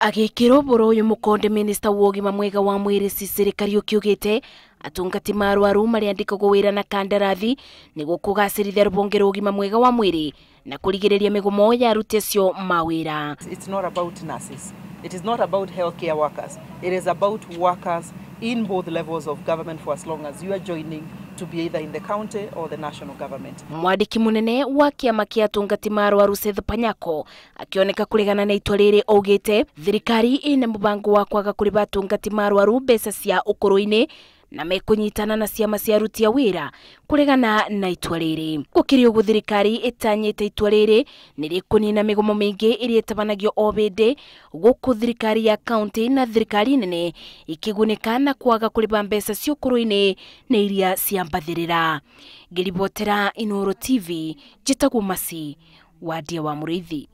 Agĩkĩrwo ũhoro ũyũ mũkonde minista wa ũgima mwega wa mwĩrĩ Sicily Kariuki augĩte atungati ma arwaru marĩandĩkagwo wĩra na kandarathi nĩguo kũgacĩrithia rũhonge rwa ũgima mwega wa mwĩrĩ na kũrigĩrĩria mĩgomo ya aruti acio ma wĩra. It's not about nurses. It is not about healthcare workers. It is about workers in both levels of government for as long as you are joining to be either in the county or the national government. Mwandĩki mũnene wa kĩama kĩa atungati ma arwaru Seth Panyako akĩoneka kũregana na itua rĩrĩ augĩte thirikari ĩna mũbango wa kwaga kũrĩha atungati ma arwaru mbeca cia ũkũrũ-inĩ na mekũnyitana na ciama cia aruti a wĩra kũregana na itua rĩrĩ. Gũkĩrĩ ũguo thirikari ĩtanyĩte itua rĩrĩ nĩ rĩkũnina mĩgomo mĩingĩ ĩrĩa ĩtabanagio o hĩndĩ gũkũ thirikari ya kaunti na thirikari nene ikĩgunĩka na kwaga kũrĩha mbeca cia ũkũrũ-inĩ na iria cia mbathĩrĩra. Ngĩribotera Inooro TV, njĩtagwo Masi Wadia wa Mũrĩithi.